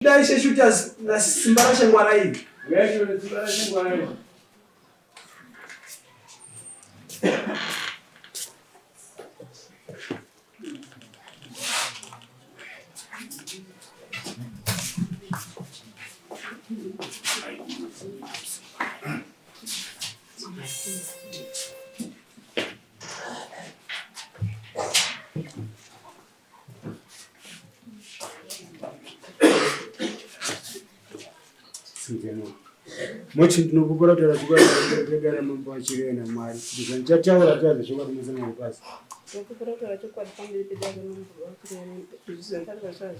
Dai Shooters na Simbarashe Ngwarayi. Mochi ndinokupura kutaura chokwadi ndagara mambo achireva naMwari kuti zvandichataura kutaura zvechokwadi mose mangopasi. Ndinokupura kutaura chokwadi pamberi pedare mambo achireva zvandichataura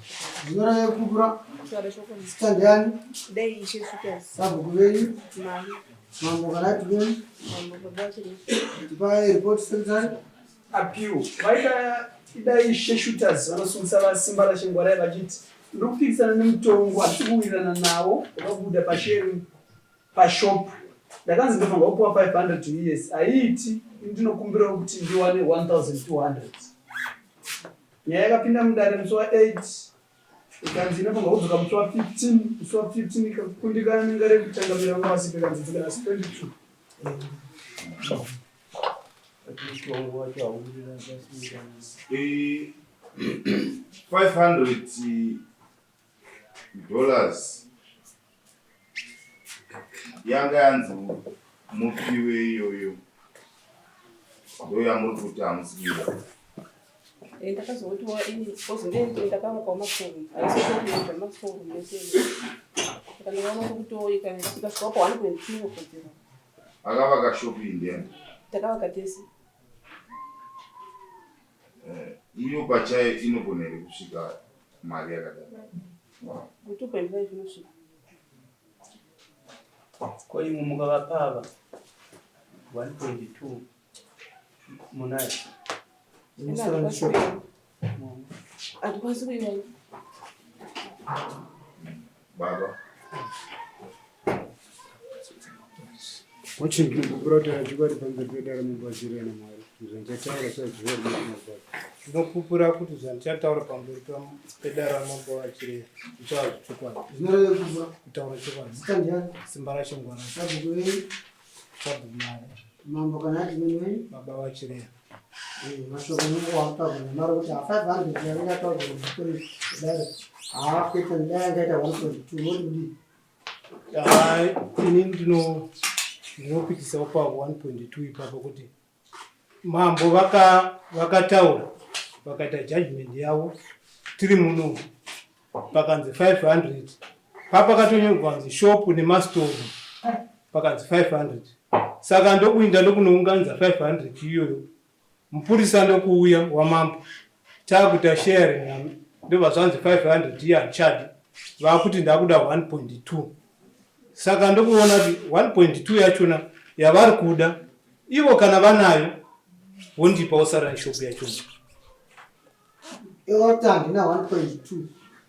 Zvinoreva kupura kutaura chokwadi. zita ndiani? Dai Ishe Shooters Sabhuku venyu, mari mambo kana venyu, mambo baba achireva. tipai report secretary. Appeal. Vaida idai Ishe Shooters vanosungisa vaSimbarashe Ngwarai vachiti ndiri kupikisana nemutongo hatisi kuwirirana nawo wakabuda pasharing pashop ndakanzi ndofanirwa kupiwa 500 us haiiti ini ndinokumbirawo kuti ndiwane 1200 nyaya yakapinda mudare musi wa8 ikanzi inofanirwa kudzoka musi wa15 musi wa15 ikakundikana nengare kutangamira vanga vasipo ikanzi dzoka nasi 22 Eh, 500 dollars yanga yanzi mupiwe iyoyo ndo yamuri kuti hamusi kuda. Ndakazoti ozondenditi ndakavakawo mafomu aisikuita mafomu mese saka ndakaona kuti ikasvika pa 1.2 inokodzera. Akavaka shopu iyi ndiani? Takavaka tese. Iyo pachayo inogona here kusvika mari yakadai? Ku 2.5 inosvika. Ko imwe mukavapa 1.2 munayo? Hatikwanisi kuiwana. Baba. Mochi ndinokupura kutaura chokwadi pamberi pedare mambo achireva naMwari kuti zvandichataura kutaura zvechokwadi mose mangopasi. Ndinopupura kuti zvandichataura pamberi pedare ramambo achireva zvichava zvechokwadi. Zvinoreva kupura Kutaura chokwadi. zita ndiani? Simbarashe Ngwarai. Sabhuku venyu, Sabhuku Mari. mambo kana admin venyu. Baba vachireva. Mashoko anongoataurwa namari kuti ha 500 yange yataurwa kuri dare haakuita dai angaita 1.2 moti kudii? Hai, ini ndinopikisawo pa 1.2 ipapo kuti mambo vakataura vakaita judgment yavo tiri muno pakanzi 500 papakatonyorwa kunzi shop nemastoro pakanzi 500 saka ndokuinda ndokunounganidza 500 iyoyo mupurisa ndokuuya wamambo takuita sharing nami ndobva zvanzi 500 iye handichadi vakuti ndakuda 1.2 saka ndokuona kuti 1.2 yachona yavari kuda ivo kana vanayo vondipa osara neshopu yachona. Ivo kuti handina 1.2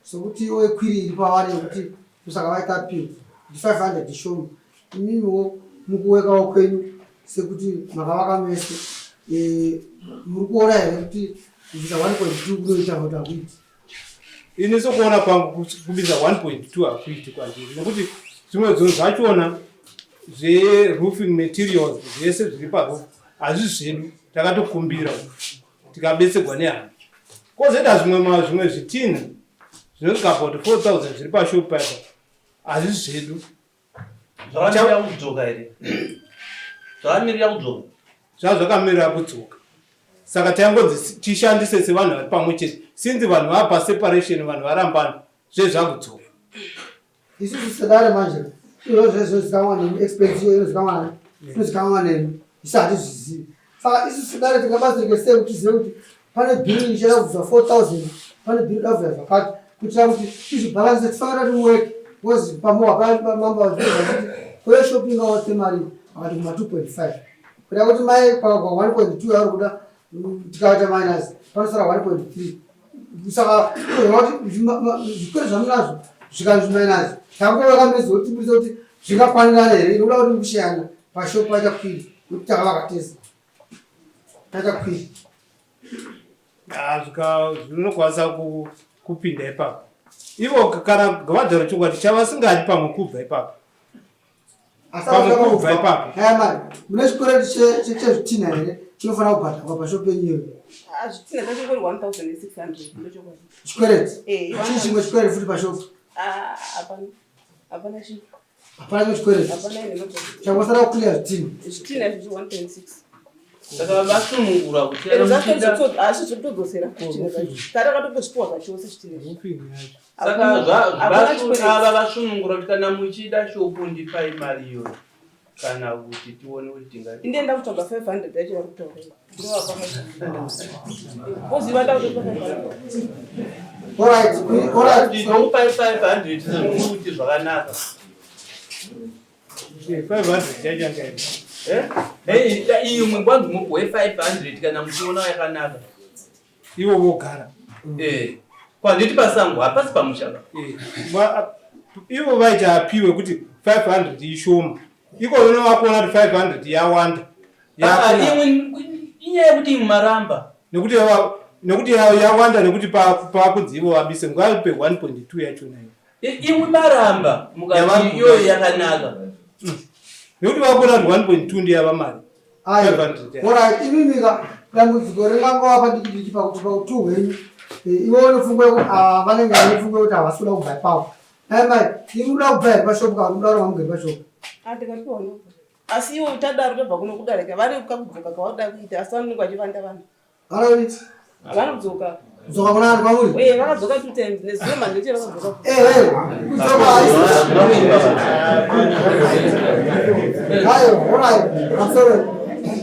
sokuti ivo ikwiri iri pavari yekuti kusaka vaita appeal kuti 500 ishoma imimiwo mukuwekawo kwenyu sekuti makavaka mese muri kuona here kuti kubvisa 1.2 kunoita kuti hakuiti? Ini sokuona kwangu kubvisa 1.2 hakuiti kwandiri nekuti zvimwe zvinhu zvachona zveroofing materials zvese zviri paroof hazvisi zvedu takatokumbira tikabetserwa nehama kozoita zvimwe zvimwe zvitinha zvinosvika about 4000 zviri pashop paipa hazvisi zvedu. Zvakamirira kudzoka here? Zvakamirira kudzoka? Zvazvakamirira kudzoka. Saka taingonzi tishandise sevanhu vari pamwe chete. Since vanhu vava paseparation vanhu varambana zve zvakudzoka. Isusu sedare manje izvo zvese zvinozikanwa nemi expense iyo inozikanwa nani inozikanwa nemi isu hatizvizivi saka isu sedare tingabatsirike sei kuti tizive kuti pane bhiri ichada kubvisa 4000 pane bhiri ida kubvisa zvakati kuitira kuti tizvibhalanse tifanira tiweke because pamwe wapamamba vachiti kwe shopping awatse mari akati kuma 2.5 kuda kuti mai kwa 1.2 yauri kuda tikaita minus panosara 1.3 saka kuti zvikwere zvamunazvo zvikanzi minus takuvaka mezi wotibudisa kuti zvingakwanirana here inoda kuti mukushayana pashopu paita kwiri nekuti takavaka tese taita kwiri. Zvinokwanisa kupinda ipapo. Ivo kana vadhara chokwadi chavasingadi pamwe kubva ipapo. Pamwe kubva ipapo. Haya mari, mune chikwereti chezvitinha here chinofanira kubhadharwa pashopu yenyu iyoyo? Ah, zvitinha zvachingori 1600 ndochokwadi. Chikwereti? Eh, Chii chimwe chikwereti futi pashopu? Ah, hapana. Hapana chinhu. Hapana chimwe chikwereti. Hapana ine mabasa. Changosara kuclear zvitinha. Zvitinha izvi 1.6. Saka vasunungura kuti Ero zvacho asi zvekutodzosera zvitinha zvacho. Tarakatongozvipiwa zvachose zvitinha izvi. Roofing yacho. Saka Hakuna chikwereti. ava vasunungura kuti kana muchida shopu ndipai mari iyoyo kana kuti tione kuti tinga Inde ndakutsvaga 500 yacho vari kutaura iyi. Ndovapa 500. Oziva ndakutopa 500. Alright, alright. Ndinokupai 500 sezvinokuti zvakanaka. 500 yacho yanga iri. Eh? Hey, imwe kwanzi mupuwe 500 kana muchiona yakanaka. Ivo vogara. Eh. Kwanditi pasango hapasi pamusha. Eh, ivo vaita apiwe kuti 500 ishoma. Iko vano vakuona kuti 500 yawanda. Ah, imwe inyaya yekuti imwe maramba. Nekuti nekuti yawanda nekuti pakunzi ivo vabise ngavape 1.2 yachona iyo. Imwe maramba mukati iyoyo yakanaka. Nekuti vakuona kuti 1.2 ndiyava mari. Alright, imimika dambudziko ringangova padiki diki pakuti pautu hwenyu eh, iwe une pfungwa yekuti ah, vanenge vane pfungwa yekuti havasi kuda kubva ipapo. Dai mai, imi kuda kubva here pashopu kana kuda kuramba mugere pashopu? Ah, ndikatiwa no. Asi iwe utadaro tobva kuno kudarika vari kakudzoka kavanoda kuita asi vanenge vachivanda vanhu. Vanoti vanodzoka. Kudzoka kuna ani kwamuri? Eh, vakadzoka two times nezuro manheche vakadzoka. Eh, eh, kudzoka haisi. Hayo, alright. I'm sorry.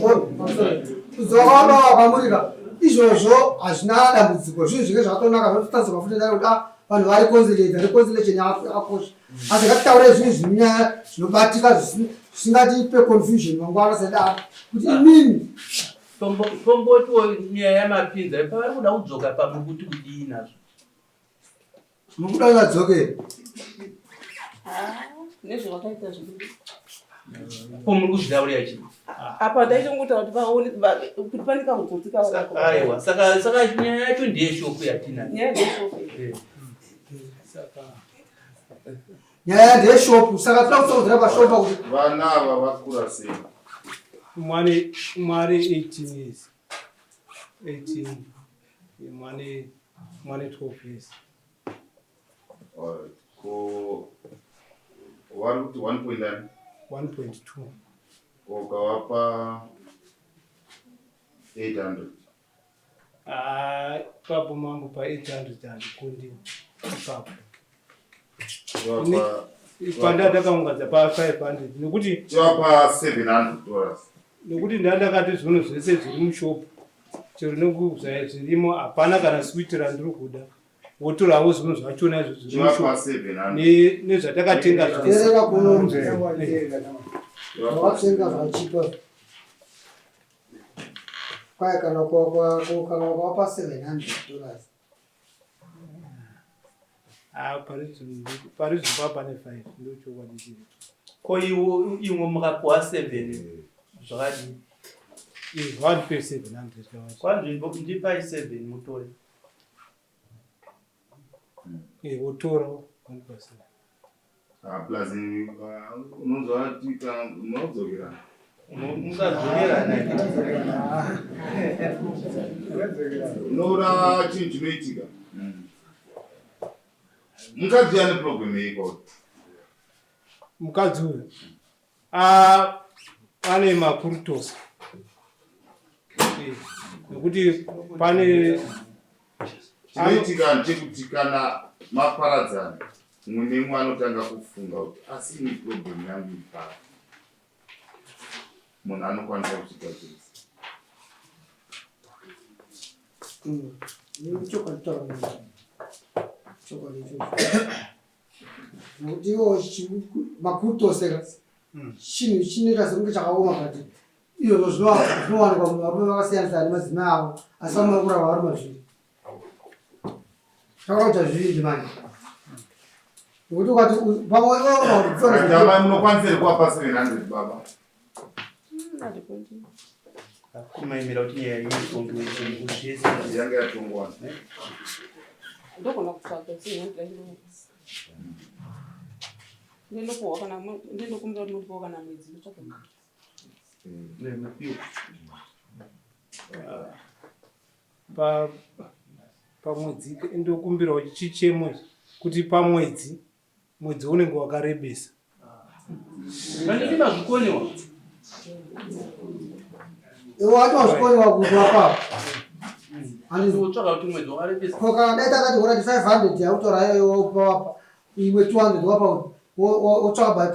Oh, I'm sorry. Kudzoka kwababa kwamuri ka. Izvozvo hazvina dambudziko. Zvinhu zvinge zvakatonaka zvinototarisirwa futi ndari kuti ah vanhu vari reconciliate, reconciliation yakakosha. Asi ngatitaure zvinhu zvine nyaya zvinobatika zvisingatipe confusion mangwana sedaro. Kuti imimi Tombotiwo nyaya yamapinza pavari kuda kudzoka pamwe kuti kudii nazvo. Mukuda kuti vadzoke. Ah, nezvavakaita zvinhu. Ko muri kuzvitaurira chii? Apa ndaitongotaura kuti vaone kuti pane kahutsotsi kavanako. Aiwa, saka saka nyaya yacho ndeyeshopu yatinayo. Nyaya ndeyeshopu. Eh. Saka Nyaya ndeyeshopu saka toda kutsaudzira pashopu pakuti Vana ava vakura sei? Mwane mwane 18 years. 18 mwane mwane 12 years. Alright. Ko vari kuti 1.9 1.2. ko ukavapa 800 Ah, ipapo mambo pa 800 handikundi ipapo. Tovapa Panda ndakaunganza pa 500 nekuti tovapa 700 dollars. Nekuti ndandakati zvinhu zvese zviri mushop chero nekuzvaya zvirimo hapana kana sweet randiri kuda. Wotorawo zvinhu zvachona izvo zviri Tovapa mushop 700. Nezvatakatenga zvese. Terera kuno. Wakatenga zvachipa. Kwai kana kana ukavapa 700 dollars. Ah, pari zvino pane 5 ndochokwadi chiri. Ko iwo imwe mukapuwa 7 zvakadii? Eh, vandipe 700 kawati. Kwanzi ndipai 7 mutore. Eh, wotora vandipa 7. Ah, plus unonzwa kuti kana munodzokera. Musadzokerana. Unoona chinhu chinoitika. Mukadzi ane problem yeiko? Mukadzi uyu ane makurutosa. Nekuti pane chinoitika ndechekuti kana maparadzana mumwe nemumwe anotanga kufunga kuti asi ini problem yangu iri papi. Munhu anokwanisa kuzvigadzirisa. Chokwadi taura munhu. Chokwadi ichocho. Nekuti iwo makurutoseka chinhu chinoita sekunge chakaoma but izvozvo zvinowanikwa muvarume vakasiyana siyana nemadzimai avo asi vamwe vari kurava vari mazviri. Takaita zvivindi manje. Nekuti ukati pamwe iwe amai munokwanisa here kuvapa 700 baba? Kumaimira kuti nyaya iyi itongiwe zvese. Yanga yatongwa. Ndogona kutsvaga 700 ndendopuhwa kana ndendokumbira kuti mundipawo kana mwedzi ndotsvaga mari. Pa pamwedzi ndokumbirawo chichemo kuti pamwedzi mwedzi unenge wakarebesa. Vanditi mazvikoniwa. Iwe wacho wazvikoniwa kuti wapa. Handikutsvaga kuti mwedzi wakarebesa. Ko kana dai takati hora 500 yautora iyoyo waupa wapa imwe 200 wapa wotsvaga by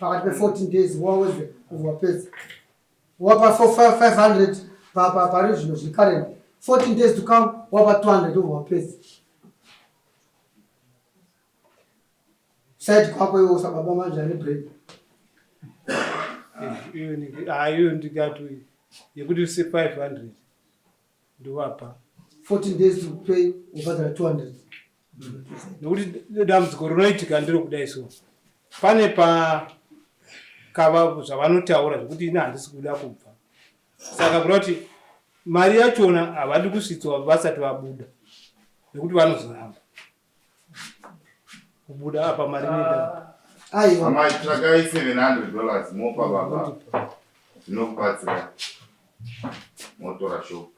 pakati pe 14 days wawedze wapedza. Wapa 500 pari zvino zviri current 14 days to come wapa 200 wapedza. Side kwako iwe usababa manje ane brain. Iyo ndikati yekuti se 500 ndovapa 14 days to pay ubhadhara 200. Nokuti dambudziko rinoitika ndiro kudai so pane pakava zvavanotaura zvekuti ini handisi kuda kubva saka kuda kuti mari yachona havadi kusvitswa vasati vabuda nekuti vanozoramba kubuda apa mari inoenda Aiwa. Amai tsvakai 700 dollars mopa baba zvinokubatsira motora shop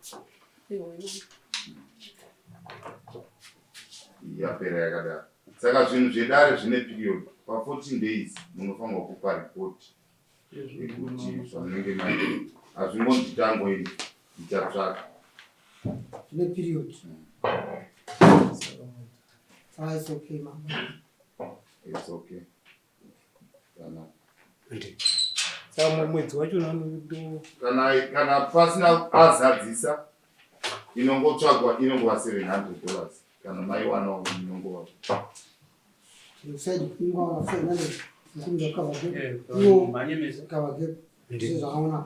yapera yakadaro saka zvinhu zvedare zvine period pa 14 days munofanirwa kupa report yekuti zvamunenge maita hazvingonzi tangoini ndichatsvaka Zvine period. Ah, it's okay, mama. It's okay. Kana saka mwedzi wacho ndo kana pasina azadzisa inongotsvagwa inongova 700 dollars kana maiwanawo inongova Side ingwa na 700 mukumza cover gap. Iwo Mhanye mese. cover gap. Zvakaona.